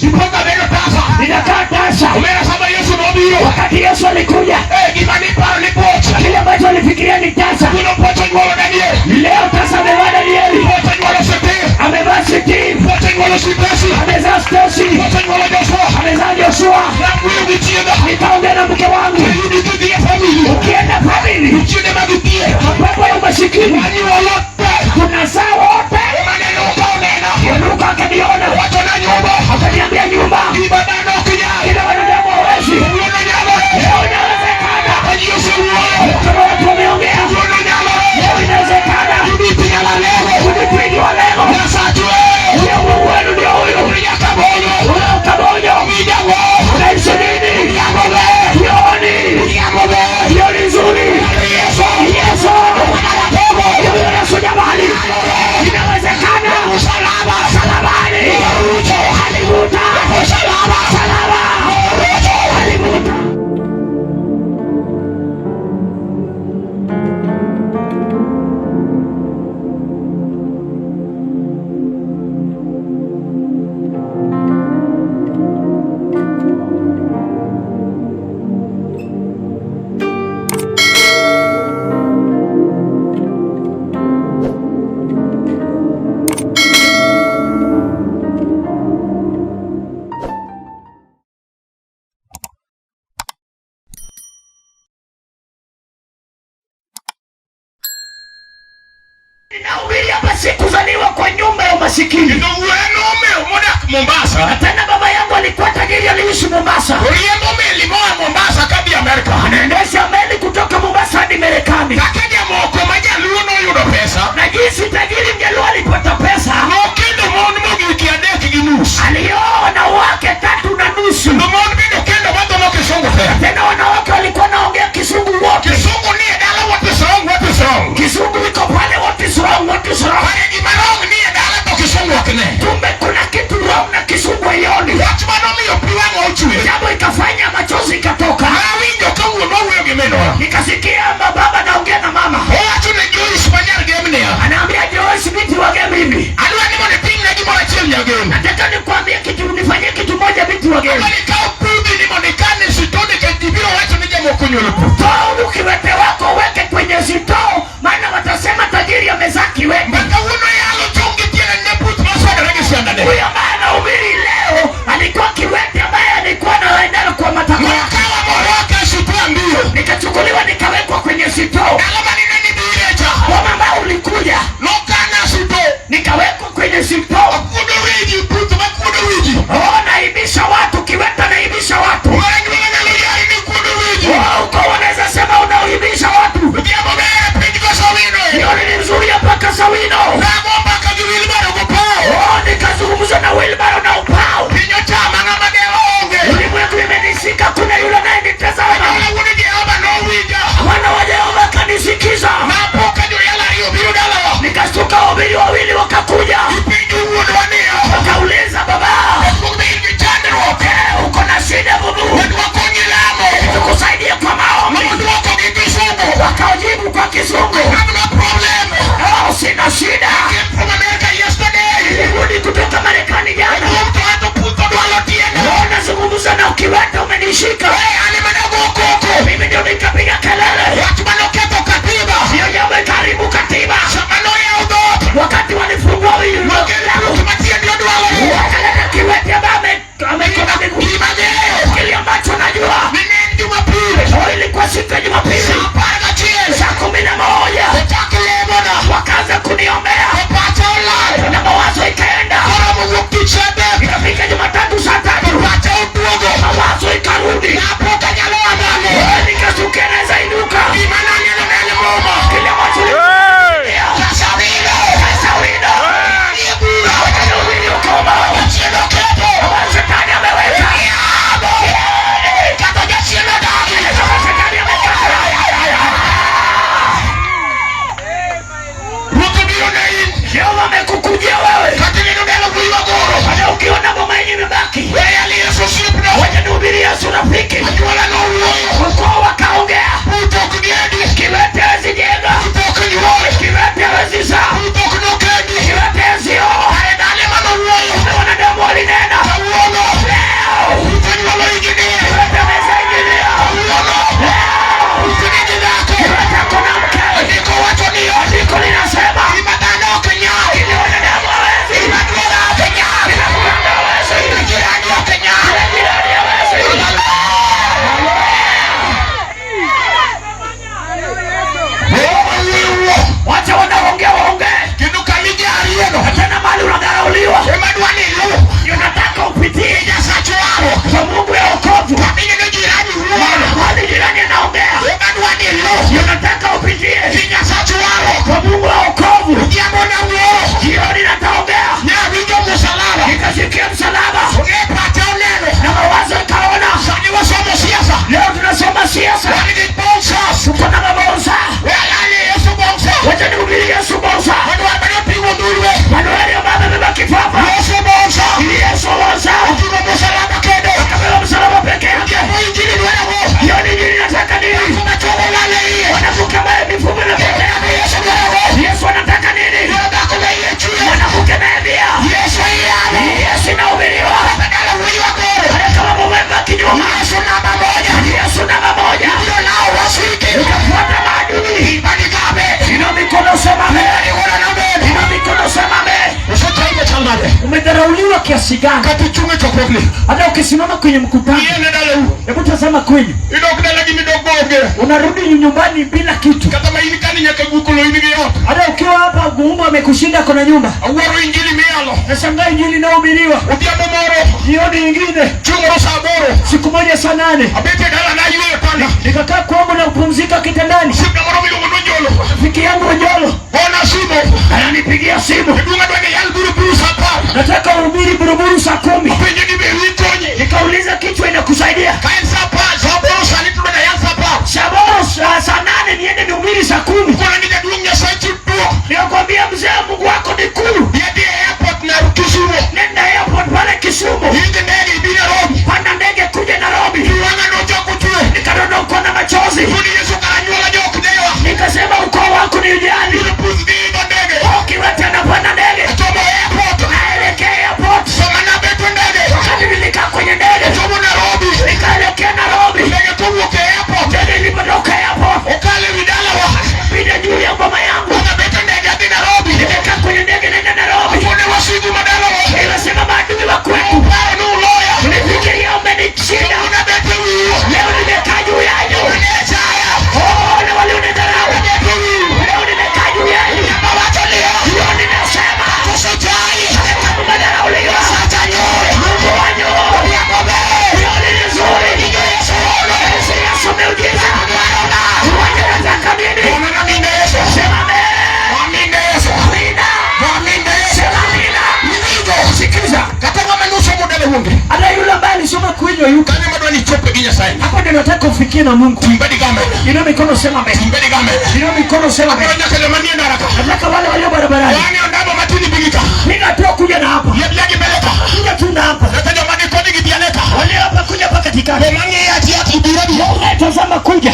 Ipoka bedo tasa. Ninakaa tasa. Omera sama Yesu nobiro. Wakati Yesu alikuja, Eh, gima niparo ni bocha. kile ambacho alifikiria ni tasa, Kuno pocha nyuolo Daniel. leo tasa amevaa Danieli, Pocha nyuolo Sete. Amevaa Steve, Pocha nyuolo Sitesi. Amezaa Stacy, Pocha nyuolo Joshua. Amezaa Joshua. Nawuoyo gi chiega. Nitaongea na mke wangu, Kiyudi kidhi e family. Ukienda family, Jochiende mag dhier. Mapepo ya umasikini, Wanyuolo te. Tunazaa wote. Ema ne Luka onena. Luka akaniona, Owacho na nyumba. Akaniambia nyumba, Gima dhano ok nyal. Kila wanadamu hawezi. Kawuono nyalore. Leo inawezekana. Kaka ji osewuoyo. Kama watu wameongea, Kawuono nyalore. Leo inawezekana. Judith nyalo lero. Judith nyalo lero. Nyasachu e. Huyo Mungu wenu ndio huyo. Un nyakabonyo. Huyo kabonyo. Mijago. Unaishi nini? Mijago be. Jioni. Mijago be. Jioni nzuri. Yesu. Yesu. Wanatego. Huyo Yesu jamani. Inawezekana. Msalaba. Msalabani. Rucho. Alivuta. Msalaba. Msalaba. Rucho. Alivuta. Ninahubiri hapa, sikuzaliwa kwa nyumba ya umasikini. Kendo wuoyo nomew modak Mombasa. Na tena baba yangu alikuwa tajiri, aliishi Mombasa. Oriembo meli moa Mombasa kadhi Amerka. Anaendesha meli kutoka Mombasa hadi Marekani. Kaka jamoko ma jaluo noyudo pesa. Na jinsi tajiri mjaluo alipata pesa, Nokendo mon mogik 3.5. Alioa wanawake 3.5. To mon bende okendo madhomo kisungu te. Tena wanawake walikuwa wanaongea kisungu wote. Kisungu ni e dala, what is wrong, what is wrong. Kisungu iko pale, what is wrong, what is wrong. Kare gima wrong ni e dala to kisungu ok ne. Kumbe kuna kitu wrong na kisungu haioni. Wach manomiyo pi wang'a ochwer. Jambo ikafanya machozi ikatoka. Nawinjo ka wuonwa wuoyo gi minwa. Nikasikia baba naongea na mama. Owacho ne Joyce ma nyar Gem niya. Anaambia Joyce binti wa Gem hivi. Adwa ni mondo itimna gimoro achiel nyagem. Nataka nikwambie kitu, nifanyie kitu moja binti wa Gem. Adwa ni ikaw pudhi ni mondo ikan e sitoo nikech ji biro wacho ni jamoko onyuolo pur. Toa kiwete wako uweke kwenye sitoo, maana watasema tajiri amezaa kiwete. Ma kawuono yalo chong gi tiende ne puth moswagore gi siandane. Huyo ambaye anahubiri leo alikuwa kiwete ambaye alikuwa anaenda kwa matako yake. Nokawa morwaka e sitoo ambiyo. Nikachukuliwa nikawekwa kwenye sitoo. Dala manine ni bire cha. Boma ambao ulikuja. Nokana sitoo. Nikawekwa kwenye sitoo. Akuodo wiji, puth makuodo wiji. Oh, naibisha watu, kiwete naibisha watu. Mara nyuolo nyalo yari ni kuodo wiji. Oh, uko wanaweza sema unaibisha watu. Odhiambo ber e piny Kosowino. Jioni ni nzuri hapa Kasawino. Nago mbaka gi wilbaro gopao. Oh, nikazungumza na wilbaro na upao. Piny ochama ng'ama dewa onge. Ulimwengu imenishika, kuna yule anayenitazama. Anyuola wuod Jehova nowinja. Mwana wa Jehova akanisikiza. Napo ka joyalo ariyo obiro dalawa. Nikashtuka, wahubiri wawili wakakuja. Gipenjo wuonwa niya. Wakauliza, baba, Jakuong be in gi chandruok. Uko na shida bubu? Mondo wakonyi lamo. Tukusaidie kwa maombi. Nodwoko gi kisungu. Wakajibu kwa kisungu. I have no problem. Oh, sina shida. I came from America yesterday. Nilirudi kutoka Marekani jana. Jaduong' to ato puth odwalo tienda. Oh, nazungumza na ukiwete umenishika. Hey, an ema nago koko. Mimi ndio nikapiga kelele. Wach manoketho katiba. Hiyo jambo ikaharibu katiba. Sama noyawo dhoot. Wakati walifungua Nokel puth matiende kiasi gani, Kata ichung' e chokruokni. hata ukisimama kwenye mkutano, Iene dalau. hebu tazama kwenyu, Idok dala gi midok onge. Unarudi nyumbani bila kitu. Kata ma in kani nyaka guok oloyi gi ot. Hata ukiwa hapa guumba amekushinda kona nyumba. Awuoro injili miyalo. Nashangaa injili inayohubiriwa. Odhiambo moro. Jioni nyingine, Chieng' moro sa 8. Siku moja saa 8. Abet e dala nayweyo tanda. Nikakaa kwangu na kupumzika kitandani. Osiepna moro miluongo ni Ojolo. Rafiki yangu Ojolo Gona simu. Ananipigia simu. Jaduong' adwa ni iyal buruburu sa 10. Nataka uhubiri buruburu saa 10. Apenje ni be wiyi konyi. Nikauliza kichwa inakusaidia? Ka en sa 10, sa 8 sani to dwa yal sa 10. Saa 8, saa 8 niende nihubiri saa 10. Kona ni jaduong' Nyasaye duok. Nikakwambia mzee, Mungu wako ni kuu. Yadhi e airport Naru Kisumu. Nenda airport pale Kisumu. Idh ndege ibi Nairobi. Panda ndege kuja Nairobi. Pi wang'a nochako chwer. Nikadondokwa na machozi. Wuod Yesu kara anyuola jok dewa. Nikasema ukoo wako ni ujali. Pudh dhi idho ndege. Ukiwete anapanda ndege. Achomo airport. Naelekea airport. Sama nabeto ndege. Wakati nilikaa kwenye ndege. Achomo Nairobi. Nikaelekea Nairobi. Ndege kowuok e airport. Ndege ilipotoka airport. Okalo ewi dalawa. Pita juu ya boma yangu. Nabeto ndege adhi Nairobi. Nimekaa kwenye ndege naenda Nairobi. Akone wasigu madalawa. Nikasema maadui wa kwetu. Uparo ni uloya. Nilifikiria umenishinda. Unabeto wiu. Leo nimekaa juu yenu. Unechaya. Oh, na walionidharau. Unabeto wiu. Leo nimekaa juu yenu. Mawacho niya. Leo ninasema. Kosechai. Kama umedharauliwa. Mungu wanyu. Leo ni nzuri. Yesu, Yesu miujiza. Wote nataka nini? Sema amen. Amina. Sema amina. Sikiza. Hata yule ambaye alisoma kuinywa yuko. Hapo ndio nataka ufikie na Mungu. Inua mikono sema amen. Inua mikono sema amen. Nataka wale walio barabarani. Piga hatua kuja na hapa. Kuja tu na hapa. Wale hapa kuja hapa katikati. Tazama kuja.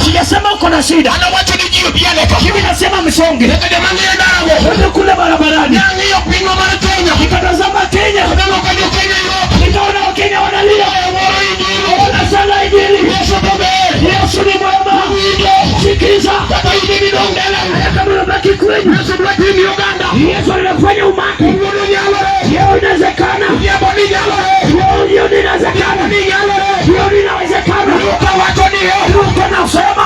Sijasema uko na shida. Mimi nasema msonge. Wewe kule barabarani. Nikatazama Kenya. Nikaona Wakenya wanalia. Wanasala Injili. Yesu ni mwema. Sikiza. Kama unabaki kwenyu. Yesu anafanya umati. Leo inawezekana. Leo jioni inawezekana. Jioni inawezekana. Luka anasema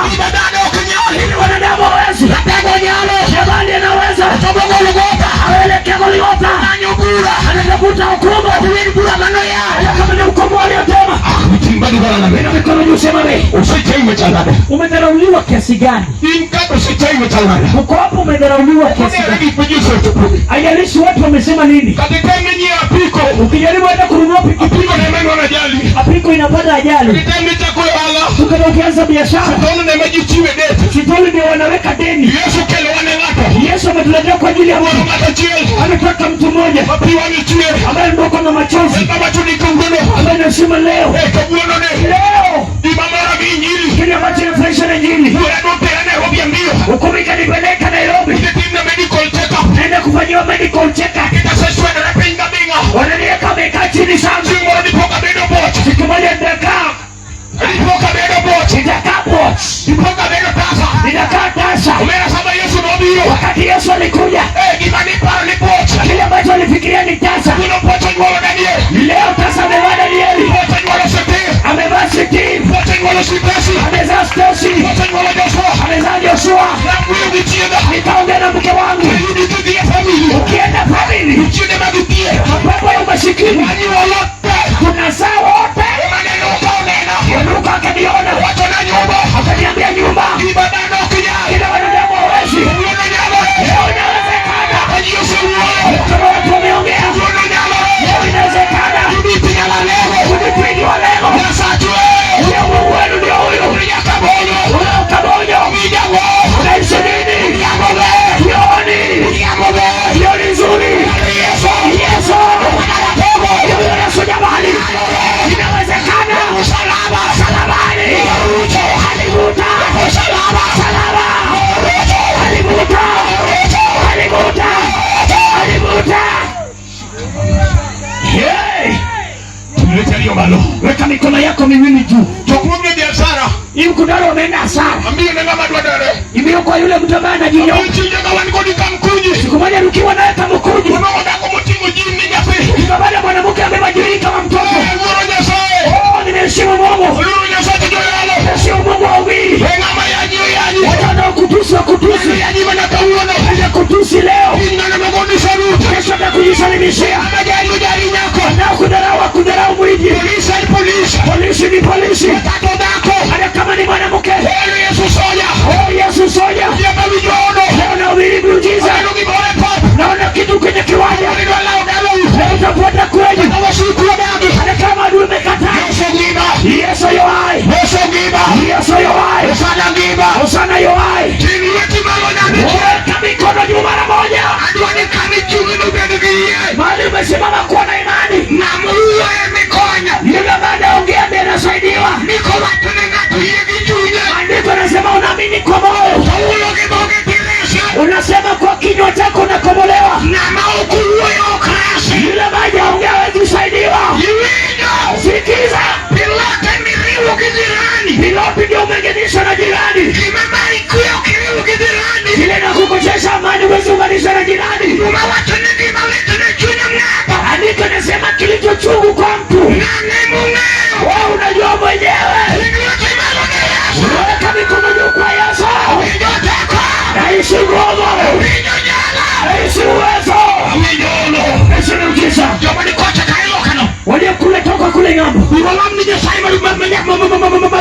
ili wanadamu hawezi. Shetani anaweza. Aelekea Golgotha. Anatafuta hukumu. Kama ni hukumu aliyotema. Inua mikono juu sema amen. Umedharauliwa kiasi gani? Uko hapo umedharauliwa kiasi gani? Haijalishi watu wamesema nini. Ukijaribu hata kununua pikipiki, apiko inapata ajali. Ukija ukianza biashara, sitoli ndio wanaweka deni. Yesu ametuletea kwa ajili ya Mungu. Ametaka mtu mmoja ambaye ndio na machozi, ambaye anasema leo, leo kile ambacho inafurahisha na Injili. Hukumu ikanipeleka Nairobi. Naenda kufanyiwa medical check-up. Wananiweka wamekaa chini sana. Siku moja nitakaa. Nitakaa porch. Nitakaa tasa. Wakati Yesu alikuja, kile ambacho alifikiria ni tasa. Leo tasa amevaa Danieli. Amevaa Steve. Amezaa Stacy. Amezaa Joshua. Nitaongea na mke wangu. Ukienda family, mapepo ya umasikini tunazaa wote. Luka akaniona, akaniambia nyumba ila wanadamu hawezi. Leo inawezekana. Kama watu wameongea, leo inawezekana. Ulipigwa leo. Leo Mungu wenu ndio huyu. Wewe Kabonyo. Unaishi nini? Jioni. Jioni nzuri. Yesu. Yesu jamani. Inawezekana. Msalabani. Alivuta. Msalaba. Alivuta. Alivuta. Alivuta. Hey! Weka mikono yako miwili juu. Hii mkutano umeenda hasara. Ibiro kwa yule mtu ambaye anajinyonga. Siku moja tukiwa naye Kamukunji, Kiny nogoni salute. Kesho atakujisalimishia. Ng'ama jari ojari nyako. Wanaokudharau wakudharau mwiji. Polisi en polisi. Polisi ni polisi, Kata dhako. hata kama ni mwanamke. Holo Yesu soja. Oh, Yesu soja, Odhiambo winjo hono. leo nahubiri miujiza, Aneno gimoro e pap. naona kitu kwenye kiwanja. Idwa lawo dalau. Leo utafuata kweli, Kata wasiku odagi. hata kama adui umekataa. Yesu ngima. Yesu yu hai, Yesu ngima. Yesu yu hai, Hosana ngima. Hosana yu hai. Ting lweti malo nyadichiel. Weka mikono juu mara moja. Adwa ni kama ichung'no bed gi yie. Mahali umesimama kuwa na imani. Ng'ama wuoyo mikonyo. Yule ambaye anaongea ndiye anasaidiwa. Ndiko wacho ni ng'ato yie gi chunye. Maandiko yanasema unaamini kwa moyo, To hulo gi dhoge tirese. unasema kwa kinywa chako unakombolewa. Ng'ama ok owuoyo ok resi. Yule ambaye hajaongea hawezi kusaidiwa. Iwinjo? Sikiza, Pilote miriwo gi jirani. Pilopi ndio umeinganishwa na jirani. Gima mari kwe ok iriwo gi jirani. Kile na kukosesha amani huwezi unganisha na jirani. Muma wacho ni gima lit ne chuny ng'ato. Andiko nasema kilicho chungu kwa mtu Ng'ane mong'eyo. wewe unajua mwenyewe. Ting lweti malo ne Yesu. Weka mikono juu kwa Yesu. Winjo teko. Naishi nguvu, Winjo nyalo. naishi uwezo, Winjo olo. naishi miujiza. Joma ni kocha ka ilokano. Walio kule toka kule ng'ambo, Walam ni Nyasaye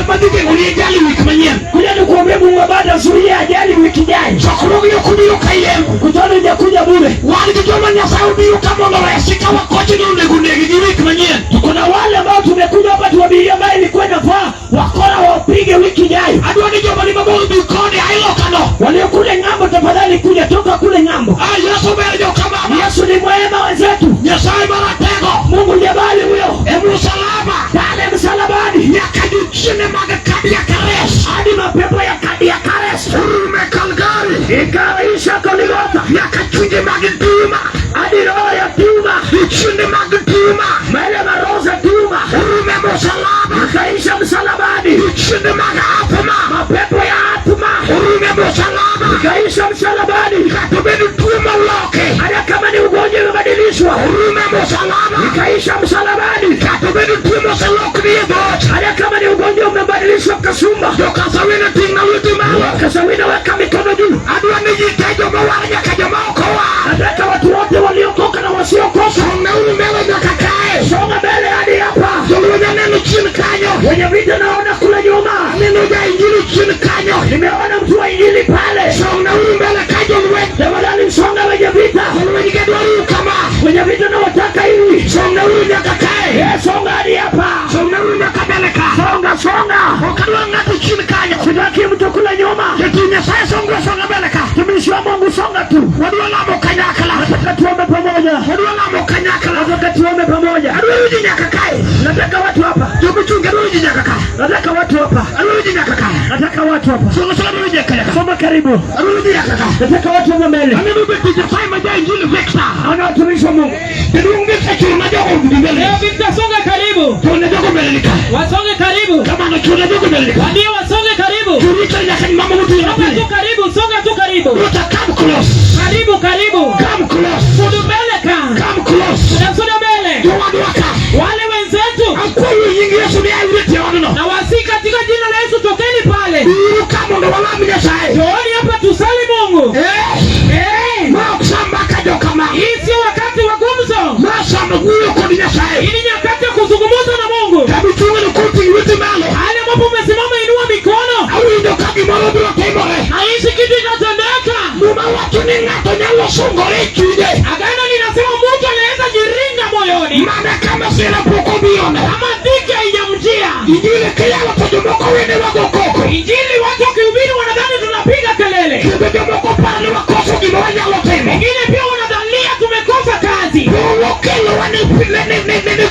madhi geng'o ni ajali wik manyien. kuja nikuombee Mungu baada azuie ajali wiki ijayo. Chokruogi ok obiro kayiem. Mkutano hujakuja bure. Wan gi joma Nyasaye obiro ka mondo oresi ka wakoche ni onego negi gi wik manyien. Kuna wale ambao tumekuja hapa tuwabiria ambaye ilikuwa inafaa wakora wapige wiki ijayo. Adwa ni joma ni mabor bi koni ailokano. Walio kule ng'ambo, tafadhali kuja toka kule ng'ambo. Ah, Yesu ber joka baba. Yesu ni mwema wenzetu. Nyasaye maratego. Mungu jabali huyo E musalaba. pale msalabani, Nyaka jochiende mag cardiac arrest. hadi mapepo ya cardiac arrest Rume Kalgari. ikaisha Golgotha, Nyaka chunje mag tumor. hadi roho ya tumor, Jochiende mag tumor. mele maroho za tumor Rume musalaba. ikaisha msalabani, Jochiende mag asthma. mapepo ya asthma Rume musalaba. ikaisha msalabani. Kata obedo tuo moloki. Hata kama ni ugonjwa imebadilishwa, Rume musalaba. ikaisha msalabani. Kata obedo tuo moselokni e dhoot. Hata kama ni ugonjwa umebadilishwa kasumba, Jokasawino ting'na lweti malo. Kasawina, weka mikono juu. Adwa ni ji te joma war nyaka joma ok owar. Nataka watu wote waliokoka na wasiokoka, Song'nauru mbele nyaka kae. songa mbele hadi hapa. Jolweny aneno chien kanyo. Wenye vita naona kule nyuma, Aneno ja injili chien kanyo. nimeona mtu wa injili pale. Song'nauru mbele ka jolweny. Tafadhali msonga wenye vita, Jolweny gidwaru kama. wenye vita nawataka hivi. Song'nauru nyaka kae. Eh, songa hadi hapa, Song'nauru nyaka mbele ka. songa songa. Ok adwa ng'ato chien kanyo. Sitaki mtu kule nyuma. Jatich Nyasaye songa songa mbele ka. Mtumishi wa Mungu songa tu. Wadwa lamo kanyakla. Nataka tuombe pamoja, Wadwa lamo kanyakla. nataka tuombe pamoja. Adwaro ji nyaka kae. Nataka watu hapa, Jomochung' adwaro ji nyaka ka. nataka watu hapa, Adwaro ji nyaka ka. nataka watu hapa. Songa songa adwaro ji nyaka ka. Soma karibu, Adwaro ji nyaka ka. nataka watu hapa mbele. Aneno bet Nyasaye ma ja injili Victor. Naona watumishi wa Mungu. Jaduong' Victor chuna jogo obi mbele. Leo Victor, songa karibu, Chuna jogo mbele ni ka. wasonge karibu, Kamano chuna jogo mbele ni ka. ndio wasonge karibu, Churita nyaka mama mutu songa tu karibu, songa tu karibu, Ruta come close. karibu karibu, Come close. sudu mbele ka, Come close. na sudu mbele, Jowadwa ka. wale wenzetu Akwayo nying Yesu ni ayude tie odno. na wasi katika jina la Yesu, tokeni pale, Biuru ka mondo walam Nyasaye. njooni hapa tusali Mungu. Eh. Eh, Ma ok sa mbaka jokama. hii sio wakati wa gumzo, Ma sama wuoyo kod Nyasaye. hii ni nyakati ya kuzungumza na Mungu. Kama ichung'no koting' lweti malo. Hali ambapo umesimama, inua mikono, Awinjo ka gimoro biro timore. naishi kitu itatendeka. Muma wacho ni ng'ato nyalo sungore e chunye. Agano linasema mtu anaweza jiringa moyoni Mana ka masira pok obirone. kama dhiki haijamjia. Injili kiyalo to jomoko wene wago koko. Injili watu wakihubiri wanadhani tunapiga kelele, Kendo jomoko paro ni wakoso gima wanyalo timo. wengine pia wanadhania tumekosa kazi. Polo kelowa ni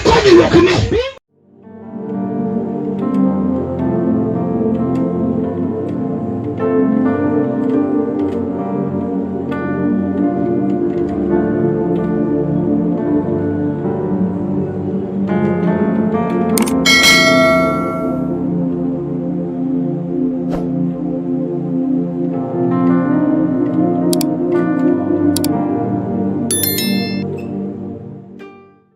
konyruok ni. Mbingu